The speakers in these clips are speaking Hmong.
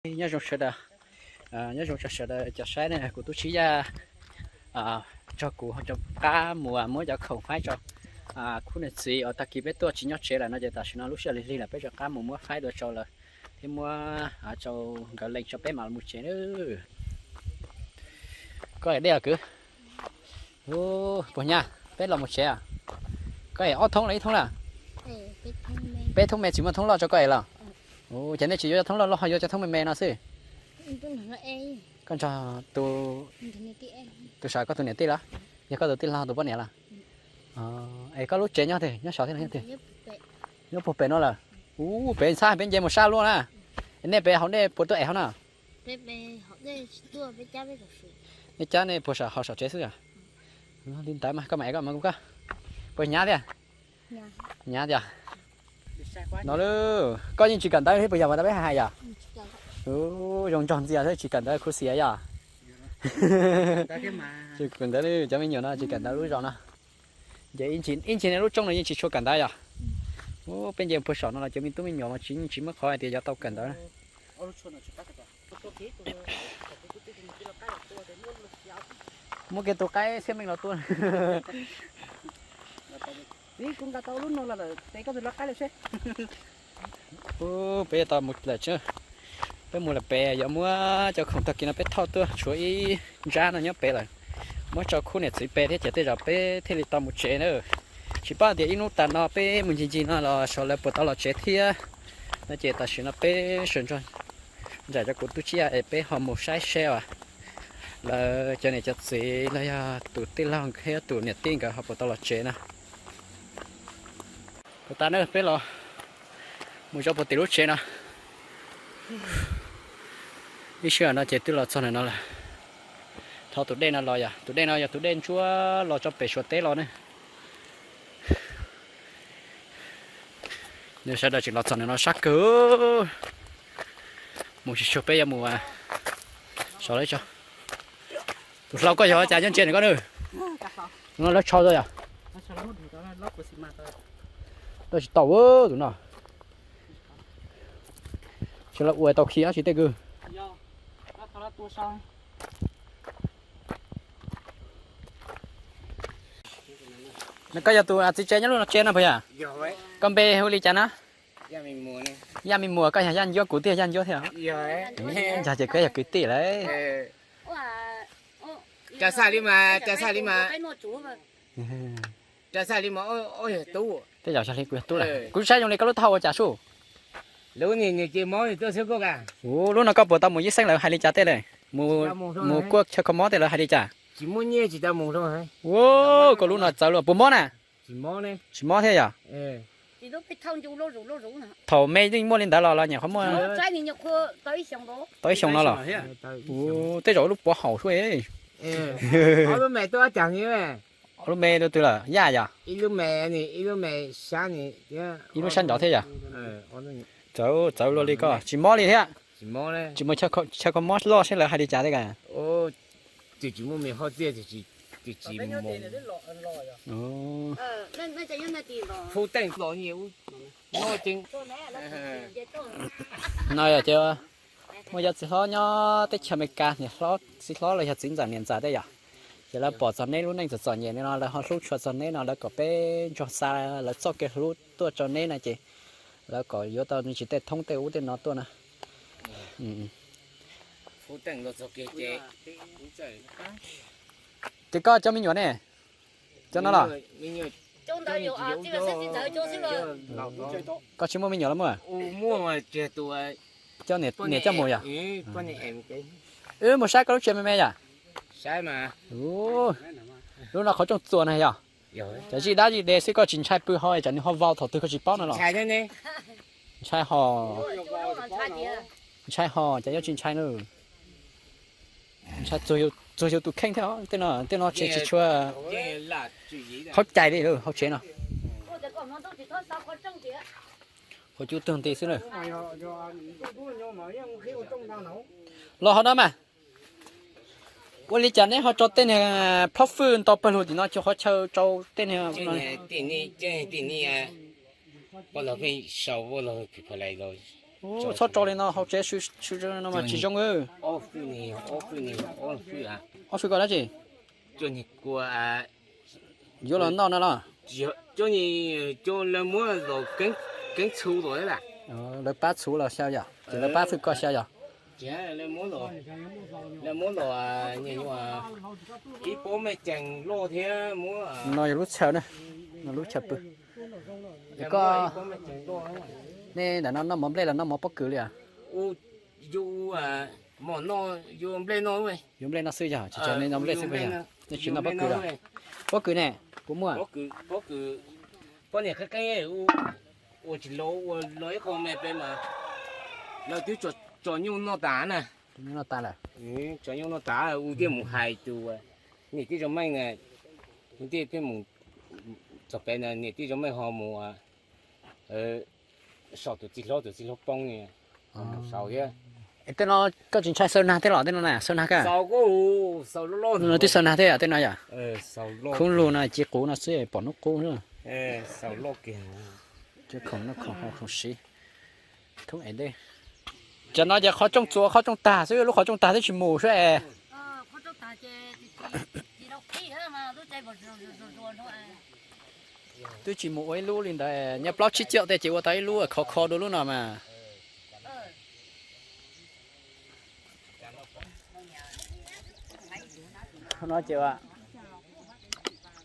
Nyob zoo sawv daws, nyob zoo rau sawv daws cov saib ne, kuv tub Tsib Yaj tso kuv rov qab mus muab cov khoom faib rau khub niam txiv uas tag kis peb tuaj tsis nyob tsev lawm no ces tam sim no lub sij hawm lig lig lawm peb rov qab mus muab faib dua rau lawv thiab muab rau nkawd lees tso peb mam mus tsev na. Koj es dej os kwv? Puas nyab peb los mus tsev? Koj es ob thoob los ib thoob lawm? Peb thoob me tsis muaj thoob loj rau koj es los? Ces nej tsis yuav cov thoob loj loj ho yuav cov thoob me me no xwb. Koj nrog tus, tus sav koj tus niam tij los? Yog koj tus tij laug tus poj niam los? Es koj lub tsev nyob twg, nyob saud thiab los nyob twg? Nyob puag pem no lawm. Ub, pem ntxhab peb nce mus sab luaj na. Nej pem hauv nej puas tuaj es hauv no? Nej cab nej puag saum hauv saum tsev xwb yom? Li ntawd mas koj mam es koj mas kuv koj. Puas nyab thiab? Nyab tiag. No lawm koj yeej tsis kawm ntawv thiab puas yog mas tau peb hais hais yom? Ub, zoo nrog ntxias thiab tsis kawm ntawv khuv xim yom? Tsis kawm ntawv, cov me nyuam no tsis kawm ntawv lub zos no. Ces ib ntsis nej lub rooj no yeej tsis tshua kawm ntawv yom? Ub, peb nce puag saum no los cov me tub me nyuam mas tsis, yeej tsis muaj qhov hais tias yuav tau kawm ntawv. Muab kiag tus qaib txhiab meej los tua. Ub, peb yuav tau mus lawm, peb mus lawm pem, yuav muab cov khoom tag kis no peb thauj tuaj, tshuav ib nrab no nyob pem lawm, muab rau khub niam txiv pem thiab ces tej zaum peb thiaj li tau mus tsev na. Tsis paub tias ib hnub tas no peb mus ncig ncig no los xyov lawv puas tau los tsev thiab. No ces tam sim no peb sawv ntxov nraim rau kuv tub Tsib Yaj es peb ho mus saib seb as lawv cov niam cov txiv los yog tus tij laug thiab tus niam tij nkawd ho puas tau los tsev na. Puas tas na, peb los mus rau puag tim lub tsev no. Ib sij hawm no ces twb los txog ntawm no lawm. Thov tus dej no los yog, tus dej no yog tus dej ntsuab los tso pem Suav teb los ne. Nws sawv daws tseem los txog ntawm no sab kawg. Mus tsis tsuag peb yuav mus sov lawv tso. Tus hlau koj yog cas nyob ntsia koj na. Tus no lawv tsho tau yom? Lawv tsis tau tus no. Tsis los ua tau khi dab tsi tej kws. Koj yog tus txiv tsev nyob lub no tsev no puas yog? Koj npe hu li cas na? Yaj Me Muas, koj yog Yaj Ncuab, kuv twb yog Yaj Ncuab thiab. Yog ces koj yog kwv tij lawm. Tej zaum yog li kuv yog tub lawm. Kuv saib zoo li koj lub taub hau ua cas sub? Ub, lub no koj puas tau mus yib xeeb lawv hais li cas tej lawm? Mus kuaj chaw kho mob tej lawv hais li cas? Ua, koj lub no txawv luaj, puas mob na? Tsis mob thiab yog? Thaum me yeej muaj li ntawd los los nyuam qhuav muaj? Tau ib xyoos no los? Ua, tej zaum lub puav haum sub. Lub me lub twg lawm, Yaj yog? Ib lub sab nraud thiab yog? Txawv, txawv luaj li koj, tsis mob li thiab? Tsis mus chaw kho mob loj seb lawv hais li cas thiab ka? No yog ces muaj cov txiv hlob nyob teb chaws Amelikas, niam hlob txiv hlob los yog txiv ntxawm niam ntxawm tej yom, ces lawv pom txog neb lub neej txom txom nyem li no lawv ho hlub tshua txog neb no lawv kom peb ntsuag xa lawv txoj kev hlub tuaj rau neb no ces lawv kom yuav tau me ntsis tej thoob tej ub tej no tuaj na. Ces koj cov me nyuam ne? Cov no los? Koj tsis muaj me nyuam los muaj? Coj niam coj mus yom? Wb mus saib koj lub tsev me me yom? Lub no qhov rooj txuas na yog? Cov zij dab zij de xwb koj tsis ntshai pw ho tsam nws ho vau thaum twg koj tsis paub no los? Ntshai ho. Ntshai ho cas yuav tsis ntshai na. Ntshai txuag yus tus kheej thiab, tej no tsev tsis tshua hauv cai li hauv tsev no. Hauv cub tug nti xwb na. Los hauv no mas. Ua li cas neb ho tso tej niag plob fwj nto pawg lug tim no cuag qhov chaw rau tej niag Txhob tso li no, hauv tsev no mas tsis zoo. Ob fwj koj dab tsi? Yuav los noj no los? Lawv pab txhuv los xyaw yom, ces lawv pab fwj koj xyaw yom? Lawv muab los ib pob mej cees loj thiab muab. No yog lub chaw na, no lub chaw pw. Koj, nej ntawm no noj mov nplej los noj mov pob kws li os? Yuav nplej no, yuav nplej no xwb yog tsis tau noj nplej xwb puas yog? Nej tsis noj pob kws los? Pob kws ne, puas muaj? Poj niam qeeb qeeb ua tsis los, ua los ib qho me peb mas lawv twb tso nyuj noj tas na. Noj tas lawm. Tso nyuj noj tas, u thiaj mus hais tus niam tij Zoo Meej na, u thiaj mus txog pem na, niam tij Zoo Meej ho mus saum tus txiv hlob, tus txiv hlob poob, ho mus saud thiab. Tej no koj tsis ntshai xaws nag thiab los tej no na, xaws nag koj? Xaws, xaws loj loj no twb xaws nag thiab tej no yom? Khub lug no ci quv no xwb pom hnub qub xwb. Xaws loj kiag. Khoom noj khoom haus khoom siv. Thoob es dej. Cov no ces qhov rooj txuas qhov rooj tag xwb, lub qhov rooj tag twb tsis mus xwb es. Twb tsis mus ua ib lub li ntawd, nyob plaub tsib caum tej ces ua tau ib lub khov kho dua lub no mas. No ces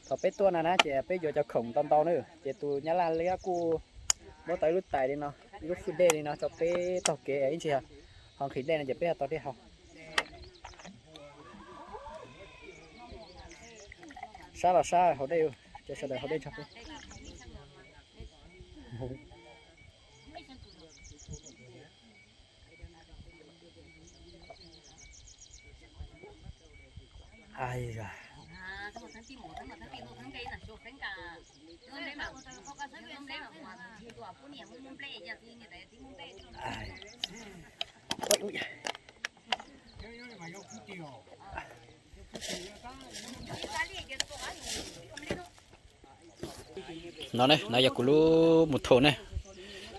thaum peb tuaj no na ces peb yuav cov khoom ntau ntau na, ces tus nyab laj liab kuj muab tau ib lub tais li no, ib lub fwj dej li no rau peb taug kev ib ntsis, ho nqhis dej no ces peb ho tau dej haus. Sab los sab haus dej, ces sawv daws haus dej nrog peb. No ne, no yog kuv lub mus thaum ne.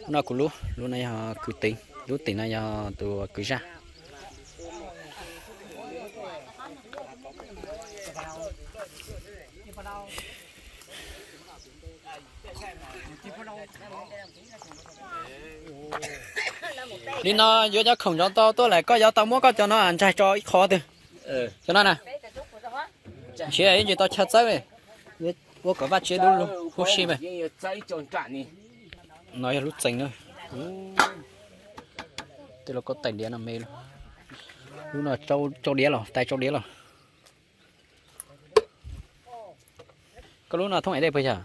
Lub no kuv lub, lub no yog kwv Teev, lub tim no yog tus kwv Zaj. Li no yuav cov khoom ntov ntau tuaj lawm, koj yuav tau muab koj cov no ntsaig tso ib qho twg. Cov no na, nrhiav ib ntsis tau chaw txawb, ua kom vaj tsev dub lug huv si mas. No yog lub txees na. Tej lub kauj tais diav no me lub. Lub no tsau diav los, tais tsau diav los. Koj lub no thoob es dej puas yog?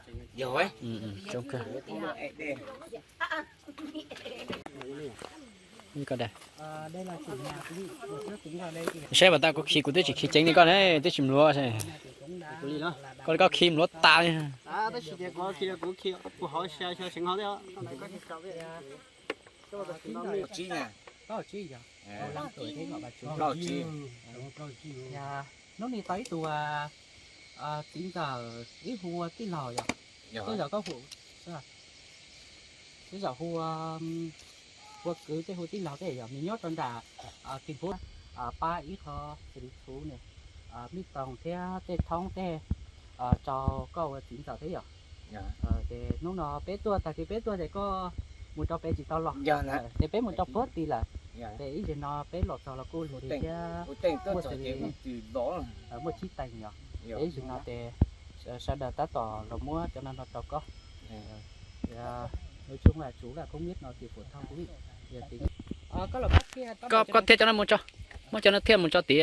Saib pas tas kuv khi kuv twb tsis khi ceev li koj ne, twb tsis mluav. Koj li koj khi mluav tas li. Hnub no tau ib tug txiv ntxawm ib hu ua Tij Laug yom. Tej zaum koj hu, tej zaum hu ua kwv, tej hu Tij Laug tej yom, nws nyob rau nram Kis Nphuv, pab ib qho xws li txhuv nws, mij toog thiab tej thoob tej rau koj ua txiv ntxawm thiab yom. Ces hnub no peb tuaj, tag kis peb tuaj ces koj mus rau pem tsis tau los, ces peb mus rau puag tid lawm. Ces ib zaug no peb los txog los kuj lig thiab, muaj xws li muaj tsib teev yom. Ces ib zaug no ces sawv daws tab tom los muab cov no no rau koj. Koj thiaj cov no mus tso, muab cov no thiaj mus tso tid,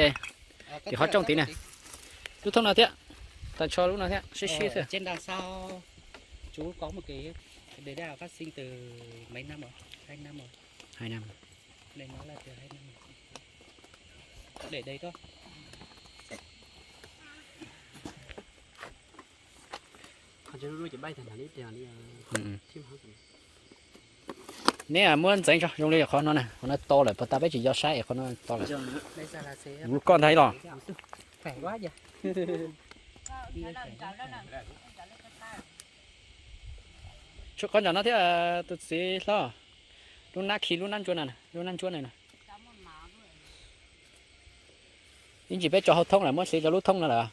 tim qhov rooj tid na. Lub thoob no thiab, tas ntsho lub no thiab, sib sib xwb. Hai năm. Neb muab ntxeev tso zoo li qhov no na, qhov no to lawm, pas tas peb tsis nco saib es qhov no to lawm. Kuv koj ntag los. Tshuav qhov nram no thiab tus txiv hlob. Lub nab khi lub nab ntsuab na, lub nab ntsuab na. Ib ntsis peb tso hauv thoob lawm muab siv rau lub thoob no lawm.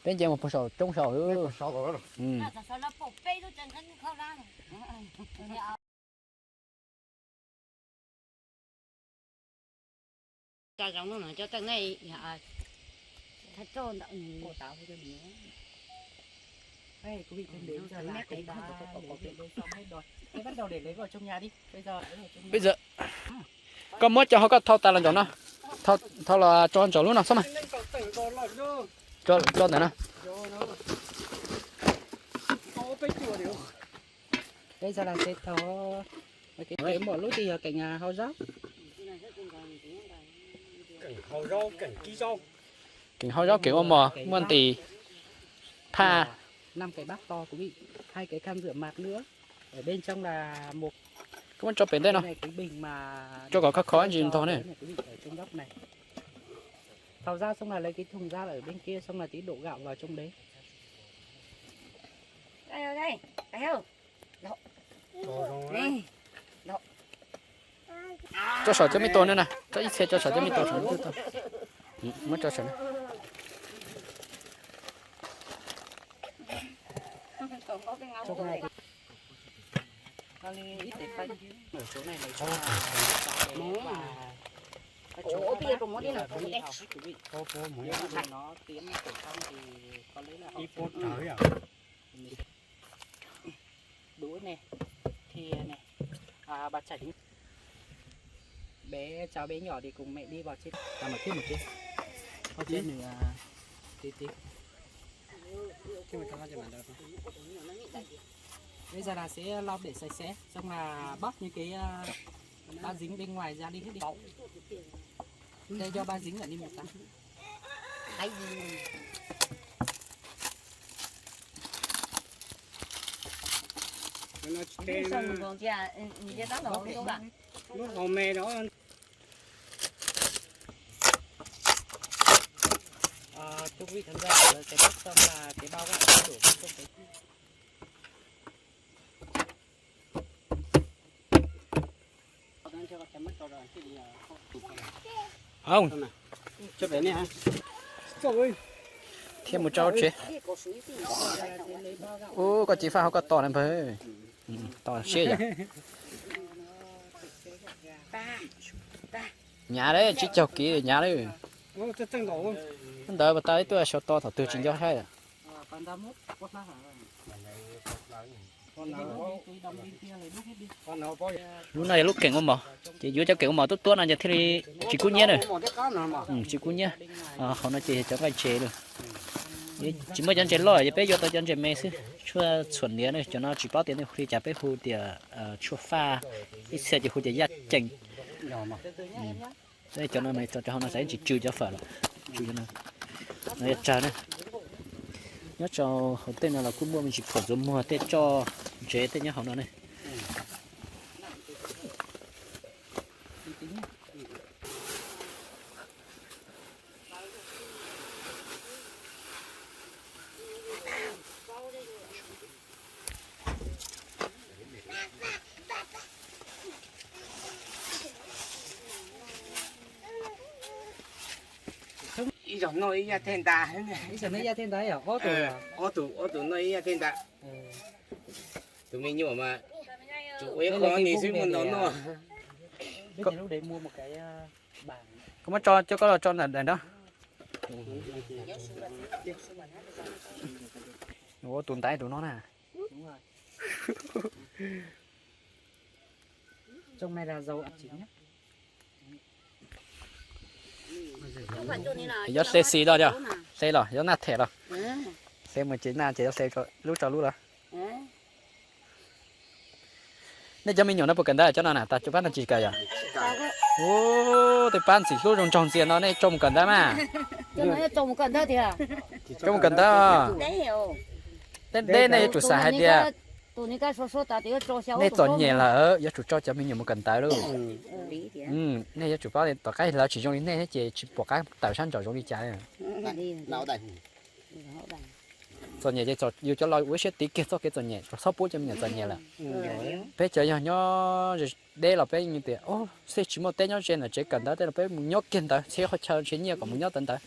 Peb nce mus puag saum roob saud. Bây giờ koj muab cov hauv koj thau tas los ntsaum no, thau los tso ntsaum lub no xwb mas. Tso ntawm no. Peb xav las xev tau, kev pem npaum lub twg yog keem hau zaub. Keem hau zaub keem ua mos muaj nqis phaj. Năm cái bát to quý vị, hai cái can rửa mặt nữa. Ở bên trong là một, koj muab tso pem ntej no, cái bình mà tso kom khov khov ntsis ntog ne. Quý vị, ở trong góc này. Thau rau xong là lấy cái thùng rau ở bên kia xong là tí đổ gạo vào trong đấy. Đây, đây, đây. Tso saum cov me tua no na, tso ib txhia tso saum cov me tua saum no. Muab tso saum no. Đũa này, thìa này. À, bà chảy. Bé, cháu bé nhỏ thì cùng mẹ đi vào trên. Tao mở tiếp một cái. Có chết nữa à, tí tí. Bây giờ là sẽ lau để sạch sẽ, xong là bóc những cái à, bã dính bên ngoài ra đi hết đi. Đây cho bã dính lại đi một cái. Cái gì? Nó Ví dụ sao mình còn kia, ừ, mình kia tao đâu không biết bạn. Lub hau me đó. Ờ, thưa quý vị khán giả, cái bát xong là cái bao gạo đã đổ vào trong cái Không. Thiab mus tso tsev. Ub, koj cia faj hauv koj tos na npawg. Tos siab yom. Hnyav lawm, tsib caug kiv hnyav lawm. Ntawd pas tas ib tuaj xyov to thaum twg tsis nco haib. Lub no yog lub keem ua mov, ces yuav cov keem ua mov tuab tuab no ces thiaj li tsis kub nyiab na. Tsis kub nyiab. Hauv no ces yog cov nqaij tsev lawm. Tsis muaj cov ntses loj, yog peb yuav tau cov ntses me xwb. Tshuaj txhuam niam na, cov no tsis paub tias nej hu li cas, peb hu tias tshuaj faj, ib txhia ces hu tias yaj cees. Cov no mas tso rau hauv no xav tsis tsw cov fawm los tsw cov no. No yog tsawg ne. Nyob rau hauv tej no los kuj muaj me ntsis phuam ntxuav muag, tej tsoj ntsev tej nyob hauv no ne. Ib zaug noj ib yaj thiaj ntas. Ib zaug noj ib yaj thiaj ntas yom, ob tug, ob tug noj ib yaj thiaj ntas. Tus me nyuam mas tsuas ua ib qho ni xwb mus ntaus noj. Koj muab tso, coj koj los tso ntawm daim nrab. Ua tus ntaiv tus no na. Yuav hle xis los yog hle los yuav naj them los? Hle mus ces naj ces yuav hle lub rau lub los? Nej cov me nyuam no puas kawm ntawv cov no na, tas cov pab no tsis kawm yom? Ub, tej pab ntxim hlub zoo nraug ntxias no nej tso mus kawm ntawv mas. Tso mus kawm ntawv. Deb deb nej yuav tsum xav hais tias nej txom nyem lawm yuav tsum tso cov me nyuam mus kawm ntawv lauj. Nej yuav tsum paub tom qab lawv tsis zoo li nej thiab ces tsis pom qab tawm sab nraum zoo li cas. Li, li. Txhob Txom nyem ces yus cov laus ua ib siab tiv kiag txoj kev txom nyem, txhob pub cov me nyuam txom nyem lawm. Peb cov yog nyob deb los peb yeej tias, xij tsis muaj teb nyob ze ntawm tsev kawm ntawv tej los peb mus nyob kiag ntawd, txhib qhov chaw nrhiav nyiaj kom mus nyob ntawd ntawd.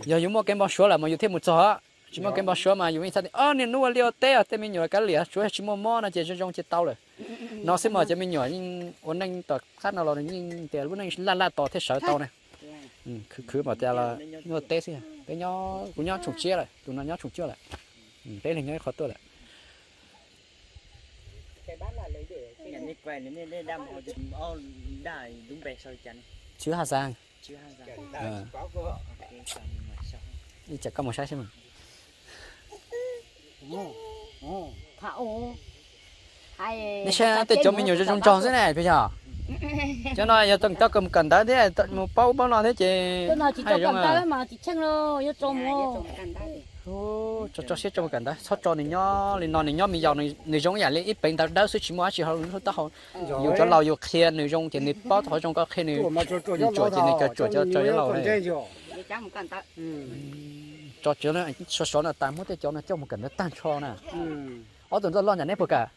Yog yus muaj kev npau suav lawm mas yus thiaj mus txog. Tsis muaj kev npau suav mas yus yeej xav tias, o, niaj hnub ua liaj ua teb tej me nyuam kav liam, tsuav tsis muaj mob no ces zoo zoo ces tau lawm. No xwb mas cov me nyuam yeej ua neej tom qab no los nws yeej tias lub neej laj laj tos thiaj sawv tau na. Khwv khwv mam tias los nyob teb xwb. Peb nyob, kuv nyob tshooj tsiab lawm, tus no nyob tshooj cuaj lawm. Peb leeg nyob ib qho tuaj lawm. Chwv Haj Xas. Ib tsam koj mus saib seb mas. Nej saib tej cov me nyuam zoo zoo nraug xwb ne, puas yog? Cov no yog tau kawm mus kawm ntawv thiab mus paub ub paub no thiab ces hais zoo. Tso siab tso mus kawm ntawv, txhob tso nws nyob li no, nws nyob me yaus nws zoo ib yam li ib peev ntawv dawb xwb tsis muaj dab tsi hauv lub taub hau. Yus cov laus yus qhia nws zoo ces nws paub qhov zoo, koj qhia nws, nws tsuam ces nws cov tsuam cov laus. Tso cov sov sov no tas, muab tej cov no coj mus kawm ntawv tag nrho na. Ob tug ntxawg loj nram neb puas kawm?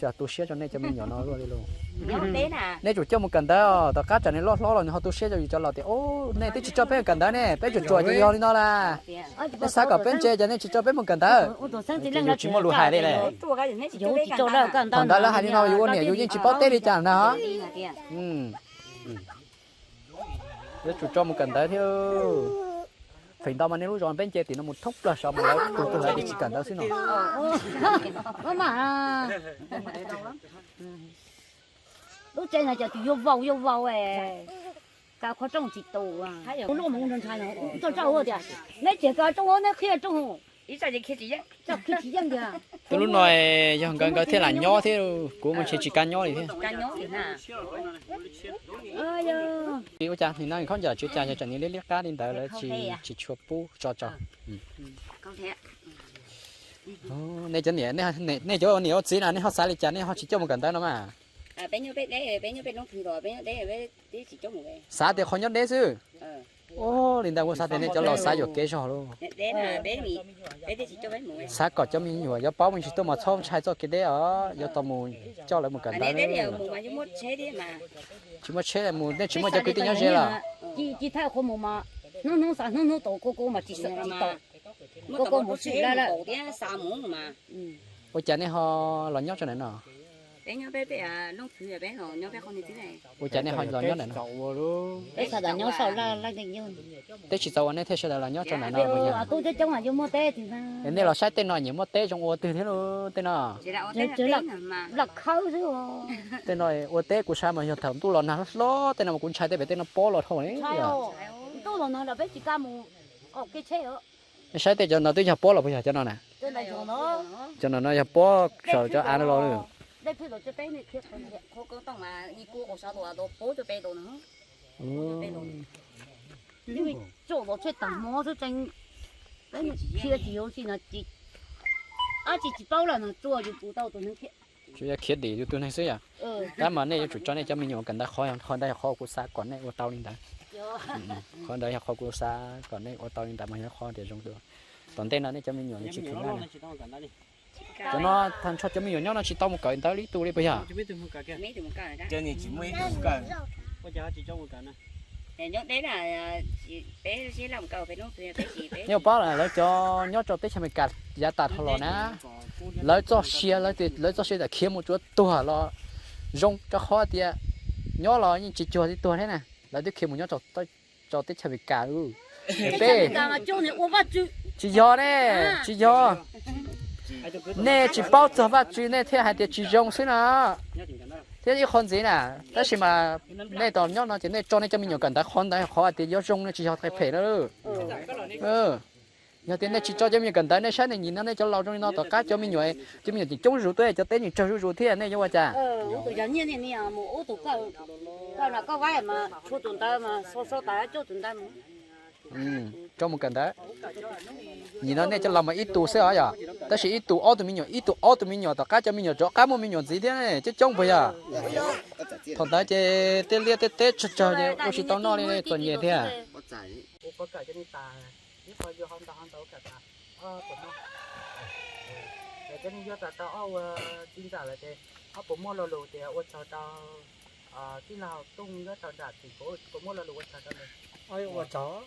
Ces tu siab rau nej cov me nyuam no luaj li lauj. Nej tsum coj mus kawm ntawv, tom qab tsam nws loj hlob los nws ho tu siab rau yus cov laus tias, nej twb tsis coj peb mus kawm ntawv ne, peb tsuam tsuam ces yog li no las. Nej xav kom peb ntse ces nej tsis coj peb mus kawm ntawv. Ces yus tsis muaj lus hais li las. Thaum ntawd lawv hais li no yus ua niam yus yeej tsis paub teb li cas ntag. Yuav tsum tso mus kawm ntawv thiab. Feem ntau mas nej lub zos peb nce tim no mus thoob plaws saud mas lawv tus twg lawv tias tsis kawm ntawv xwb no. Lub tsev no cov tus yuav vau yuav vau, kaw qhov rooj tsis tus. Tus luj mus ntshai ntshai no, txog tso tias, neb tsis kaw rooj, neb qhib rooj. Tus lub no yog nkawd nkawd thiaj lam nyob thiab, kuv mas ntshe tsis kav nyob li thiab. Ua cas nim no khaub ncaws tsis ua cas, yog tsam nws liab liab qab li ntawd lawv tsis tshua pub tso tso. Nej cov niam, nej cov niam ua txiv na, nej ho xav li cas nej ho tsis coj mus kawm ntawv no mas? Xav tias qhov nyob deb xwb. Ua li ntawd kuv xav tias nej cov laus xav yuam kev zog lauj. Xav kom cov me nyuam yuav paub me ntsis tuaj mas txhob ntshai txoj kev deb os, yuav tau mus coj lawv mus kawm ntawv. Tsis muaj tsheb mus, nej tsis muaj cov kwv tij nyob ze los? Hnub hnub xav hnub hnub tau, koj koj mas tsis xav tsis tau. Koj koj mus tsis lawm. Ua cas nej ho los nyob rau ntawm no? Ua cas nej ho los nyob ntawm no? Peb sawv daws nyob saum laj laj ntees yug. Peb tsis txaus ua nej thiaj sawv daws los nyob rau ntawm no. Tub coob coob yuav muaj teb tiag. Nej los saib tej no nyiam muaj teb zoo ua twg thiab lauj tej no. Laj khawb xwb. Tej no ua teb kuv saib mas yog thaum ntuj los nag hlob hlob tej no mas kuv ntshai tej pem tej no pob los dhau li. Ntuj los nag los peb tsis kam mus qaum kev tsheb. Nej saib tej cov no twb yog pob los puas yog cov no na? Cov no no yog pob saum cov av no los. Tsuj los tsheb tag hmo xwb tseem, peb khiav tsis yuav si no, ab tsis tsis paub lawm no tsuas yus tus tau tus neeg khiav. Tsuas yog khiav dim yus tus neeg xwb yom. Tab mas nej yuav tsum tso nej cov me nyuam kawm ntawv, qhov ntawd yog qhov kuv xav kom nej ua tau li ntawd. Qhov ntawd yog qhov kuv xav kom nej ua tau li ntawd mas yog qhov tias zoo dua. Tom ntej no nej cov me nyuam nws tsis khwv naj. Cov no tag nrho cov me nyuam nyob no tsis tau mus kawm ntawv li ib tug li puas yog? Nej paub lawm lawv cov nyob rau teb chaws Amelikas yav tas dhau los na, lawv txoj sia, lawv txoj sia tam khiav mus tsuav tuag los zoo, rau qhov tias nyob los yeej tsis cuag tib tuag thiab na, lawv twb khiav mus nyob rau teb chaws Amelikas. Peb tsis yog ne, tsis yog. Nej tsis paub txog Vajtswv nej thiaj hais tias tsis zoo xwb na. Thiab ib qho ntxiv na, tab sis mas nej tos nyob no ces nej tso nej cov me nyuam kawm ntawv, qhov ntawd qhov hais tias yuav zoo, nej tsis yog qhia phem na. Yog tias nej tsis tso cov me nyuam kawm ntawv, nej saib nej nim no nej cov laus zoo li no, tom qab cov me nyuam, cov me nyuam tseem coob zuj zus thiab, cov teb tseem tsawg zuj zus thiab, nej yuav ua cas? Tso mus kawm ntawv. Nim no nej cov laus mas ib tug xwb os yom, tab sis ib tug ob tug me nyuam, ib tug ob tug me nyuam, tom qab cov me nyuam rov qab muaj me nyuam ntxiv thiab, coob coob puas yog? Thaum ntawd ces tej liaj tej teb tsawg tsawg ces ua tsis tau noj li, txom nyem thiab. Yog ho ntau ho ntau kam tas ob puas muaj, lawv cov neeg yuav tas tau ob ua txiv ntxawm lawm ces ob puas muaj lo lus tias ua tsaug rau tij laug Tooj nyob rau nram tim kuv, puas muaj lo lus ua tsaug rau nws. Ua tsaug.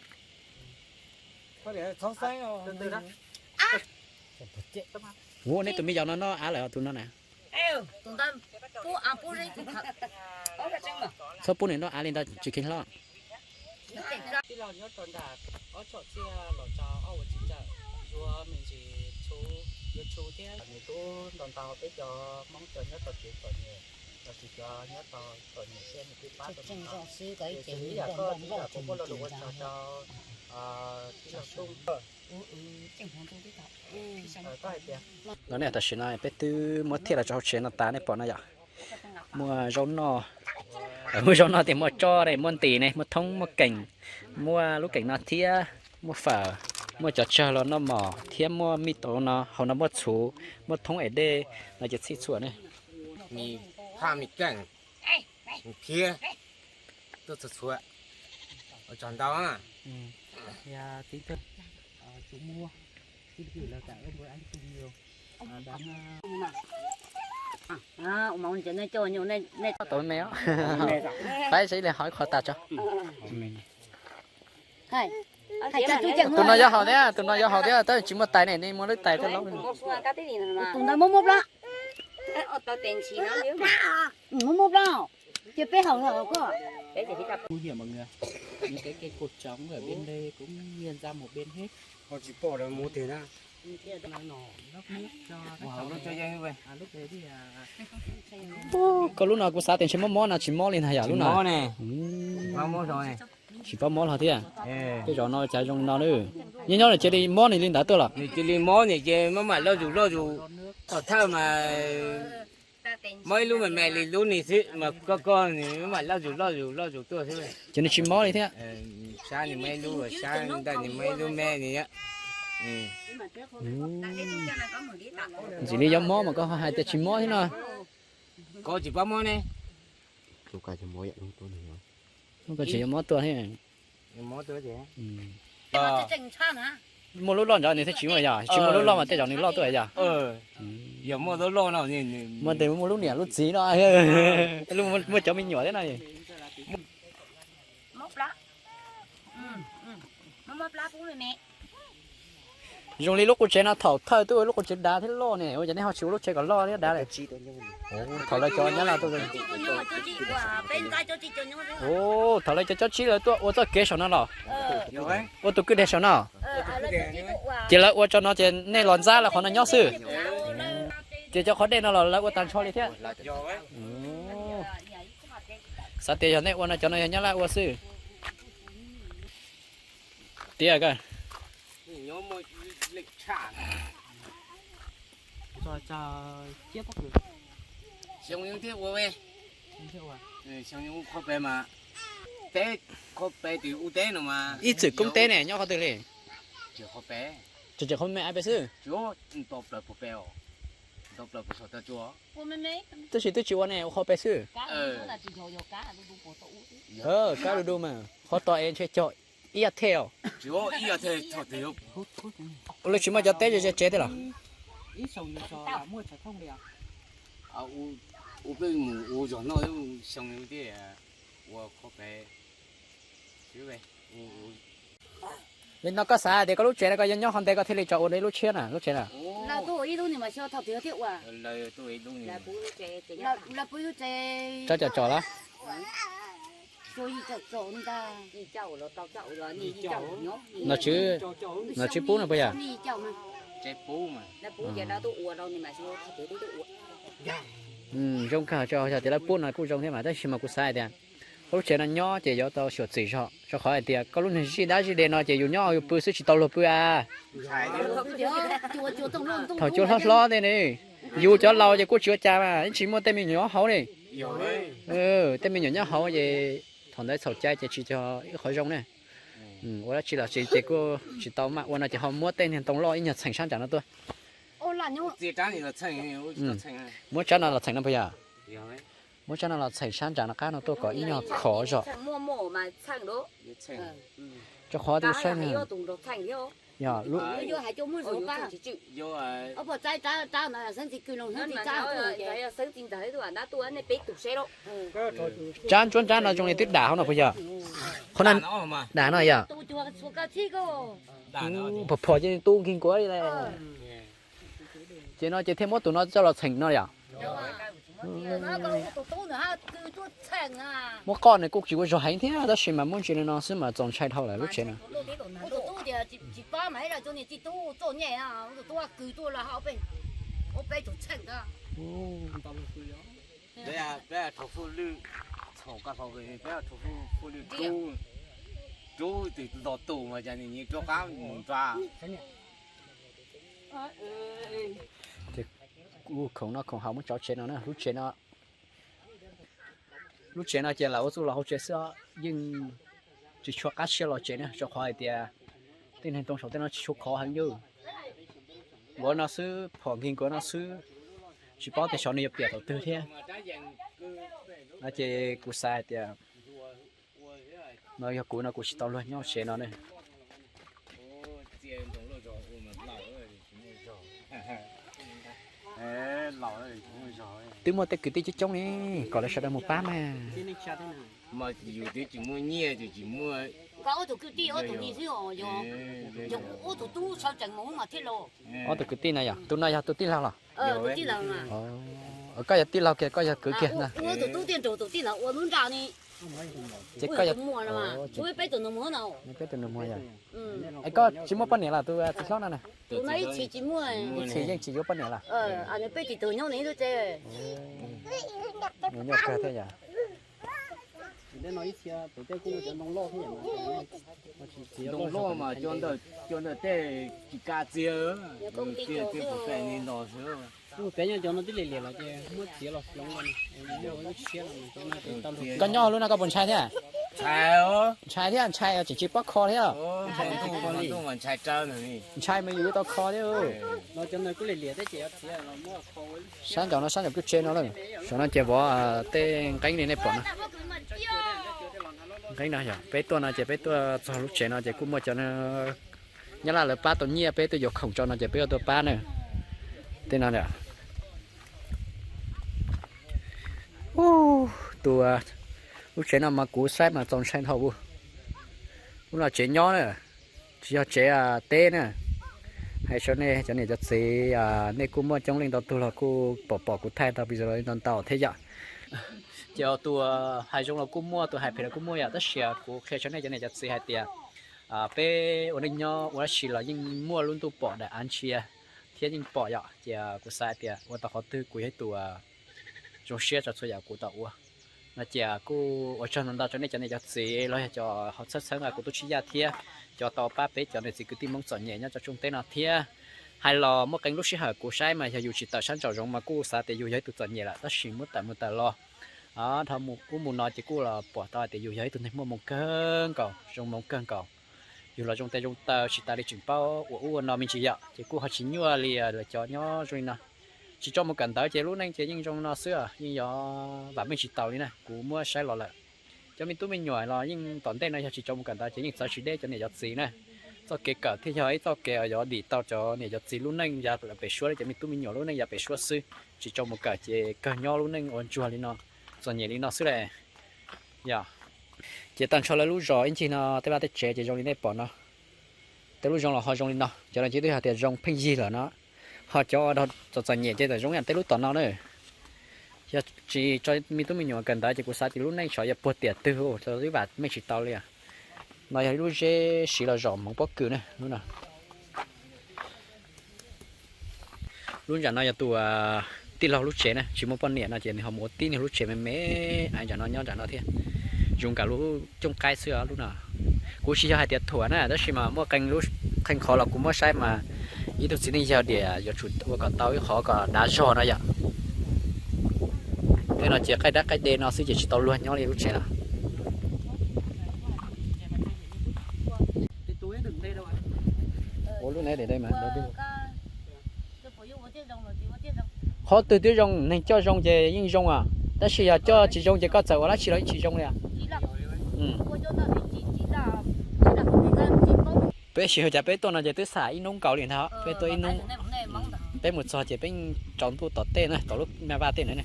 Ua nej tus me yau no noj av lawm tus no na. Txhob pub nws noj av li ntawd tsis kheev hlob. Tij laug nyob rau nram ob tsom txiaj los rau ob ua txiv ntxawm, yuav me ntsis txhub, yuav txhub thiab nws tub ntau ntau peb cov Hmoob cov nyob rau tsev txom nyem, los sis cov nyob rau txom nyem thiab nws twb pab tau nws. Ces xws li yam koj tij laug puas muaj lo lus ua tsaug rau tij laug Tooj? Los ne tam sim no peb twb muab thiaj los rau hauv tsev no tas nej pom no yom. Muaj zaub noj, muaj zaub noj tias muaj tsob ne, muaj ntim ne, muaj thoob, muaj keem, muaj lub keem no thiab muaj fawm, muaj cov tsawg los noj mos thiab muaj mij tau no, hauv no muaj txhuv, muaj thoob es dej no ces txhij txhua ne. Phaj mis keej thiab tuaj txhua txhua, ua tsaug ntau. Tau me, pab saib li hov qhov tas tso. Tus no yuav haus thiab, tus no yuav haus thiab, tab tsis muaj tais ne, nej muaj lub tais tej laub. Tus ntawd muaj muaj plab. Muaj muaj plab. Ces peb haus koj. Nguy hiểm mọi người. Những cái cây cột trống ở bên đây cũng nghiêng ra một bên hết. Tsis pom lawv mus twg na. Koj lub no kuv xav tias ntshe mob mob no tsis mob li ntag yom lub no. Tsis pab mob hlo thiab. Tej zaum no cas zoo no na. Nyob nyob nws cia li mob nws li ntawd tuaj los. Nws cia li mob nws ces maj mam loj zus loj zus, thaum thawj mas mob ib lub me me li lub ni xwb mas koj koj nws maj mam loj zus loj zus loj zus tuaj xwb. Ces nws tsis mob li thiab. Sab nws muaj ib lub, sab ntawm nws muaj ib lub me nws. Ntxim li yuav mob mas koj hais tias tsis mob thiab no. Koj tsis pab mob ne. Koj tseem yuav mob tuaj thiab. Muaj lub loj ntawd nws thiaj tsis muaj yog, tsis muaj lub loj mas tej zaum nws loj tuaj yog. Yog muaj lub loj no, muaj tes muaj lub niam lub txiv no, muaj cov me nyuam thiab no. Zoo li lub qub tsev no thaum thawj twb ua lub qub tsev dav thiab loj ne, ua cas nej ho tsis ua lub tsev kom loj thiab dav lawm? Thaum lawv cov nyab laj tuaj, thaum lawv cov cob tsib lawv tuaj ua txoj kev saum no los? Ua tus kwj deg saum no. Ces lawv ua tso no ces nej los ntxab lawv qhov no nyob xwb. Ces cov qhov dej no los lawv ua tag nrho li thiab. Xav tias yog nej ua no cov no yog nyab laj ua xwb. Tiag kawg. Xyoo yus thiaj ua, xyoo yus ua qhov pem mas, teb, qhov pem twb ua teb no mas. Ib txwm koob teb ne nyob qhov twg li? Tseem qhov me ab pem xwb. Tab sis twb tsis ua ne, ua qhov pem xwb. Kab du du mas qhov tos es ntshe cog ib yam thej os. Lawv tsis muaj cov teb ze ze tsev tej los? Li no koj xav tias koj lub tsev no koj yuav nyob qhov ntev koj thiaj li tso ua ib lub tshiab na, lub tsev na? Tso cov tsom los? Nom tswv, nom tswv pub no puas yog? Zoo kawg, yog tias lawv pub no kuj zoo thiab mas, tab sis mas kuv xav hais tias koj lub tsev no nyob ces yuav tau xyuam xim zog, rau qhov hais tias koj lub neeg zij dab zij de no ces yus nyob yus pw xwb tsis tau luag pw a. Thaum cua hlob hlob tej ne, yus cov laus ces kuj tsis ua cas mas, tsis muaj tej me nyuam nyob hauv ne. Tej me nyuam nyob hauv ces thaum ntawd txhaum cai ces tsis yog ib qhov zoo ne. Ua dab tsi los tsis ces kuj tsis tau maj ua no ces ho muab tej niag ntoo loj ib nyuag txheem sab ntsam no tuaj. Muab tsab no los txheem no puas yog? Muab tsab no los txheem sab ntsam no qab no tuaj kom ib nyuag khov zog. Rau qhov twb saib na. Yog, tsab ntsuab ntsab no zoo li twb dam hauv no puas yog? Qhov no dam no yog. Phom phom ces tu nkeeg kuav li. Ces no ces thiaj muab tus no coj los txheem no yom. Muab qoj nws kuj tsis ua zog heev thiab tab sis mas muab ntsis li no xwb mas txaus ntshai dhau lawm lub tsev no. Ces kuv khoom no khoom haus muab tso tsev no na, lub tsev no, lub tsev no ces lam ua txuj los hauv tsev xwb, yeej tsis tshua qab siab los tsev na, rau qhov hais tias tej neeg too saum tej no tsis tshua khov heev yog. Nkuav no xwb, phom nkeeg nkuav no xwb, tsis paub tias xyov nws yuav piam thaum twg thiab. No ces kuv xav hais tias no yog kuv no kuv tsis tau luag nyob tsev no ne. Twb muaj tej kwv tij coob coob ne, kom lawv sawv daws mus pab mas. Yus twb tsis muaj nyiaj, tus kwv tij ob tug li xwb os, yog ua tus tub sawv tsees mus mas thiaj los. Ob tug kwv tij na yog, tus no yog tus tij laug los? Koj yog tij laug kiag, koj yog kwv kiag na? Tus tub thiaj nrog tus tij laug ua lub nra ne. Ces koj yog, peb tus nus muag no, peb tus nus muag yog. Es koj tsis muaj poj niam los tus txiv hlob no na? Tus no ib txhis tsis muaj, ib txhis yeej tsis yuav poj niam los? Peb tsis tug nyob ne ib lub tsev. Ntoo loj mas cov ntawd tej tsis kav txiav, txiav txiav pem ni los xwb. Peb nyob cov no twb liam liam los ces muab txiav los hloov. Koj nyob lub no koj puas ntshai thiab? Ntshai thiab, ntshai tseem tsis paub kho thiab. Ntshai mas yus yuav tau kho thiab. Sab nraum no sab nraum lub tsev no lawm, saum no ces vov tej nqeeb li nej pom no. Nqeeb no yog peb tuaj no ces peb tuaj txog lub tsev no ces kuj muaj cov Nyab Laj lawv pab tau nyiaj peb tuaj yuav khoom tso no ces peb yuav tuaj pab na. Tej no tus, lub tsev no mas kuv saib mas txaus ntshai dhau. Lub no tsev nyob na, tsis yog tsev teb na. Hais rau nej cov niam cov txiv, nej kuj muaj coob leej ntau tug los kuj pom pom kuv thaij tau video li ntau ntau thiab yom. Ces tus hais zoo los kuj muaj, tus hais phem los kuj muaj yom, tab sis kuv qhia rau nej cov niam cov txiv hais tias peb ua neej nyob ua dab tsi los yeej muaj lub ntuj pom daim av ntsia thiab yeej pom yom. Ces kuv xav hais tias ua tau qhov twg kuv yog ib tug zoo siab rau txhua yam kuv tau ua. No ces kuj ua tsaug ntau ntau rau nej cov niam cov txiv los yog cov ho txhawb txhawb nqa kuv tub tsis yaj thiab cov tau pab peb cov niam txiv kwv tij Hmoob txom nyem nyob rau tsoom teb no thiab. Hais los muaj qee lub sij hawm kuv saib mas yog yus tsis tawm sab nraum zoov mas kuj xav tias yus yog ib tug txom nyem lawm, tab sis muab tawm mus tawm los dhau ub mus no ces kuj los pom tau hais tias yus yog ib tug neeg muaj hmoo kawg nkaus, zoo hmoo kawg nkaus. Yus los zoo tes zoo taw tsis tas li tseem paub ua ub ua no me ntsis yom, ces kuj ho tsis nyuaj li lawv cov nyob zoo li no. Tsis tso mus kawm ntawv ces lub neej ces yeej zoo no xwb, yeej yog vam meej tsis taus li na, kuv muab saib los lawm. Cov me tub me nyuam los yeej tom ntej no yog tsis tso mus kawm ntawv ces yeej txawv tsis deb cov niam cov txiv na. Txoj kev kawm thiaj yog ib txoj kev yuav dim tau cov niam cov txiv lub neej yav pem suab, cov me tub me nyuam lub neej yav pem suab xwb. Tsis tso mus kawm ces kawg nyob lub neej ua ntsuag li no, txom nyem li no xwb las. Yog, ces tag nrho lawv lub zos ib ncig no tej vaj tej tsev ces zoo li nej pom no. Tej lub zoo los ho zoo li no, cov no ces twb yog tias zoo pheej yig lawm no. Ho cov txom txom nyem ces txawm zoo yam tej lub tom no na. Yog tsis tso me tub me nyuam kawm ntawv ces kuv xav tias lub neej xyov yuav puag tiam twg, twb vam meej tsis tau li. No yog ib lub zeb siv los zom hmoov pob kws na, lub no. Lub nram no yog tus tij laug lub tsev na, tsis muaj poj niam no ces nws ho mus ua tib niag lub tsev me me, ais nram no nyob nram no thiab. Zoo nkaus lub cooj qaib xwb lub no. Kuv tsis yog hais tias thuam na, tab sis mas muaj qee lub, qee qhov los kuv muab saib mas ib tug txiv neej yawg diam yuav tsum ua kom tau ib qhov kom dav zog no yom. Tej no ces qaij dab qaij de no xwb ces tsis tau luag nyob li lub tsev no. Ua lub ne de mas qhov twg twb zoo, neeg coj zoo ces yeej zoo as, tab sis yog coj tsis zoo ces koj txawm ua dab tsi los yeej tsis zoo li. Peb sij hawm cas peb tuaj no ces twb xam ib hnub nkaus li ntag, peb tuaj ib hnub. Peb mus txog ces peb tsaus ntuj tom tej na, tom lub me vaj tej na,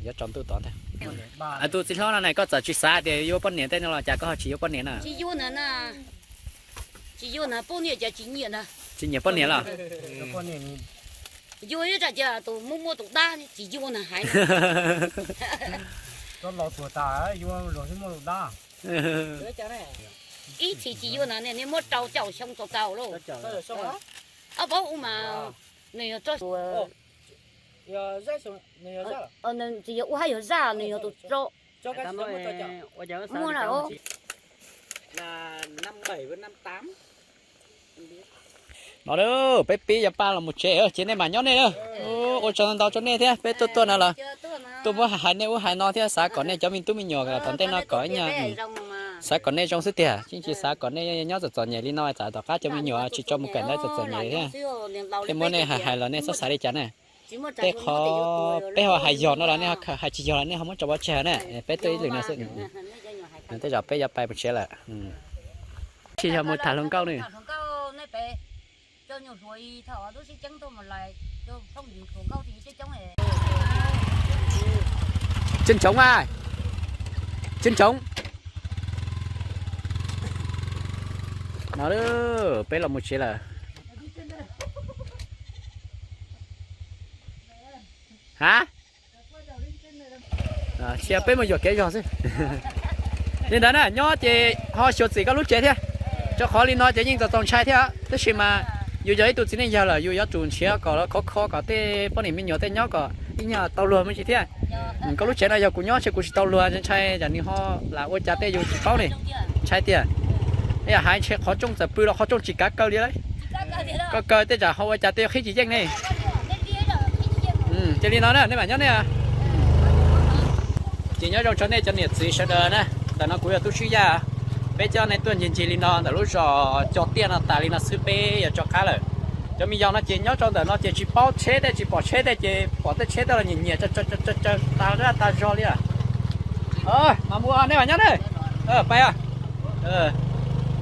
yuav tsaus ntuj tom ntag. Tus txiv hlob no ne, koj txawm tsis xav tias yuav poj niam tej no los cas koj ho tsis yuav poj niam na? Tsis yuav na, poj niam cas tsis nyiam na. Tsis nyiam poj niam los? Yuav ib tsam ces tus muaj muaj tus dab tsis yuav na hais. Ib txhis tsis yuav na, nej muab rau caum xyoo txog tau lauj. Ob pab ub mas nws yog tsis yog ua hab yog zaj, nws yog tus tso. Muaj na. No peb pib yog pab los mus tsev ces nej mam nyob nej na. Ua tsaug ntau ntau rau nej thiab, peb tuaj tuaj no los tuaj muab hais nej ub hais no thiab, xav kom nej cov me tub me nyuam tom ntej no kom ib nyuag, xav kom nej zoo xwb tiag, tsis xav kom nej nyob txom txom nyem li no, tsam tom qab cov me nyuam tsis tso mus kawm ntawv txom txom nyem thiab. Thiab muab nej hais hais los nej txhob xav li cas na. Tej qhov peb ho hais yog no los nej ho hais tsis yog los nej ho muab tso pov tseg na. Peb tuaj ib lwm no xwb. Tej zaum peb yuav pais mus tsev lawm. Tsis yog mus tham hluas nkauj ne. Tseeb tsoov a, tseeb tsoov. No peb los mus tsev lawm. Ha, cia peb mus yuam kev zog xwb. Li ntawd na, nyob ces ho xyuas txim koj lub tsev thiab. Rau qhov li no ces yeej txaus txaus ntshai thiab, tab sis mas yus yog ib tug txiv neej yawg lawm yus yuav tsum nrhiav kom khov kho kom tej poj niam me nyuam tej nyob kom ib nyuag tau luag me ntsis thiab. Koj lub tsev no yog kuv nyob ntshe kuv tsis tau luag, ntshai yam nws ho lam ua cas tej yus tsis paub ne. Ntshai tiag. Yam hais ntshe qhov rooj txawm pw los qhov rooj tsis kav kaw li lauj. Koj kaw tej tsam ho ua cas tej qhib tsis yeej ne. Ces li no na nej mam nyob nej. Ces nyob zoo rau nej cov niam txiv sawv daws na. Ntawm no kuv yog Tub Swb Yaj. Peb coj nej tuaj ncig ncig li no ntawm lub zos Cog Tiaj no tas li no xwb peb yuav rov qab lawm. Cov me nyuam no ces nyob rau ntawm no ces tsis paub tsheb tej, tsis pom tsheb tej ces pom tej tsheb tej los nyiam nyiam tas zaj tas zog li. Mas mus nej mam nyob ne. Pais.